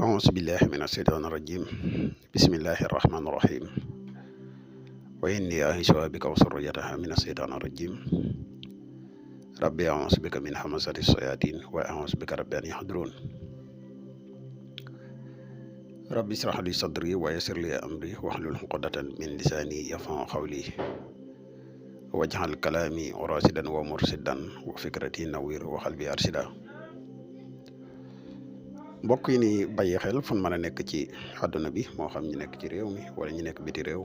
أعوذ بالله من الشيطان الرجيم بسم الله الرحمن الرحيم وإني أعيذها بك وذريتها من الشيطان الرجيم ربي أعوذ بك من همزات الشياطين وأعوذ بك رب أن يحضرون ربي اشرح لي صدري ويسر لي أمري واحلل عقدة من لساني يفقهوا قولي واجعل كلامي راشدا ومرشدا وفكرتي نوير وقلبي أرشدا mbokk yi ni bàyyi xel fu mën a nekk ci àdduna bi moo xam ñu nekk ci réew mi wala ñu nekk biti réew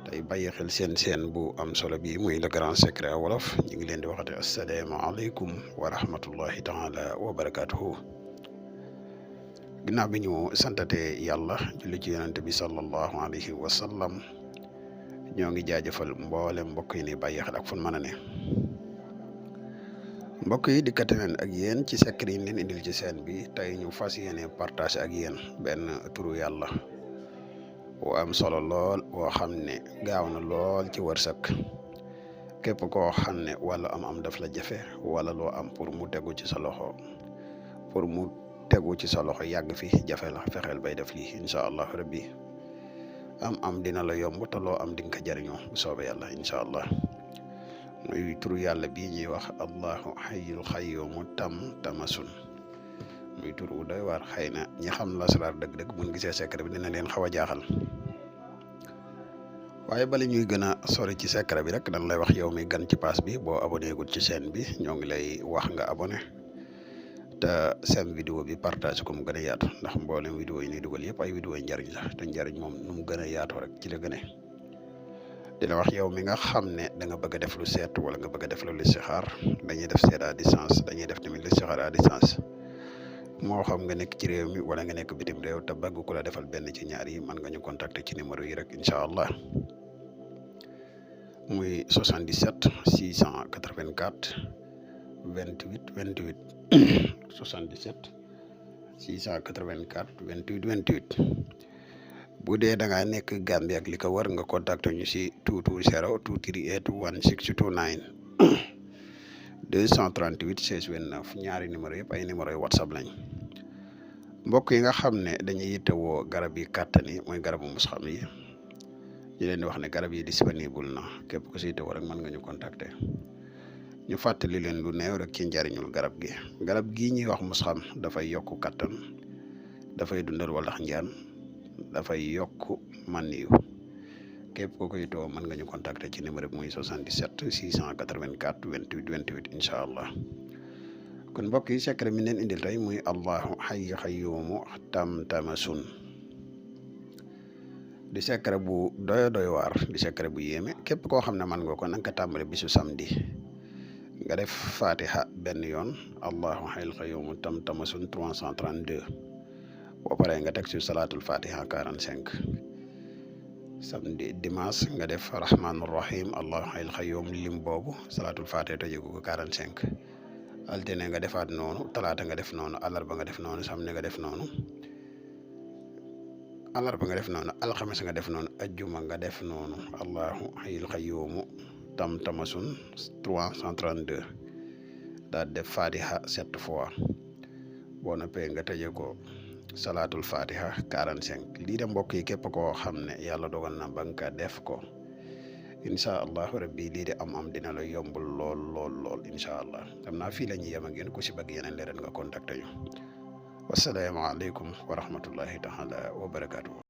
tey bàyyi xel seen bu am solo bi muy le grand secret wolof ñu ngi leen di waxate asalaamaaleykum wa rahmatullahi taala wa barakatuhu ginnaaw bi ñu santate yàlla julli ci yonente bi sallallahu alayhi wa sallam ñoo ngi jaajëfal mboolem mbokk yi ni bàyyi xel ak fu mën a ne mbokk yi dikkati nañ ak yéen ci secret yi leen indil ci seen bi tey ñu fas yéene partage ak yéen benn turu yàlla wo am solo lool woo xam ne gaaw na lool ci wërsëg képp koo xam ne wala am daf la jafe wala loo am pour mu tegu ci sa loxo yàgg fi jafe la fexeel bay def lii incha allah rabbi am dina la yomb te loo am di nga ko jariñoo bu soobee yàlla incha allah. muy turu yàlla bii ñuy wax allahu hayyul xayyumu tamasun muy turu doy waar xëy na ñi xam lasaraar dëgg-dëgg buñ gisee secret bi dina leen xaw a jaaxal waaye bala ñuy gën a sori ci secret bi rek dañ lay wax yow mi gan ci pass bi boo abonné gul ci chaîne bi ñoo ngi lay wax nga abonné te seen vidéo bi partage ko mu gën a yaatu ndax mboolem vidéo yi ñuy dugal yëpp ay vidéo njariñ la te njariñ moom nu mu gën a yaatoo rek ci la gën a dina wax yow mi nga xam ne da nga bëgg a def lu seet wala nga bëgg a def lu listixaar dañuy def seet à distance dañuy def tamit listixaar à distance moo xam nga nekk ci réew mi wala nga nekk bitim réew te bëgg ku la defal benn ci ñaar yi mën nga ñu contacter ci numéro yi rek incha allah muy 77 684 28 28 77 684 28 28 bu dee da ngaa nekk Gambie ak li ko war nga contacter ñu si 220 238 1629 238 16 29 ñaari numéro yëpp ay numéro yu whatsapp lañ mbokk yi nga xam ne dañuy yittewoo garab yi kàttan yi mooy garabu musxam yi ñu leen di wax ne garab yi disponible na képp ku si yittewoo rek mën nga ñu contacter ñu fàttali leen lu néew rek ci njariñul garab gi ñuy wax musxam dafay yokk kàttan dafay dundal walax njaan dafay yokk man yu képp ko koy too mën nga ñu contacter ci numéro bi muy 77 684 28 28 incha allah kon mbokk yi secret mi leen indil tey muy allahu hayyu xayyumu tamasun di secret bu doy waar di secret bu yéeme képp koo xam ne mën nga ko na nga ko tàmbale bisu samedi nga def fatiha benn yoon allahu hayyul xayyumu tamasun 332 boo paree nga teg ci salaatul fatiha 45 samedi dimanche nga def rahmanur rahim allahu hayyul qayyum lim boobu salaatul fatiha tëjee ko 45 altine nga defaat noonu talaata nga def noonu àllarba nga def noonu samedi nga def noonu alxames nga def noonu ajjuma nga def noonu allahu hayyul qayyum tamasun 332 daal def fatiha 7 fois boo noppee nga tëjee ko salaatul fatiha 45 lii de mbokk yi képp koo xam ne yàlla dogal na ba nga def ko incha allahu rabbi lii de am dina la yombul lool incha allah xam naa fii la ñuy yem ak yéen ku si bëgg yeneen leeral nga contacté ñu wasalaamaaleykum wa rahmatullahi taala wa barakaatu.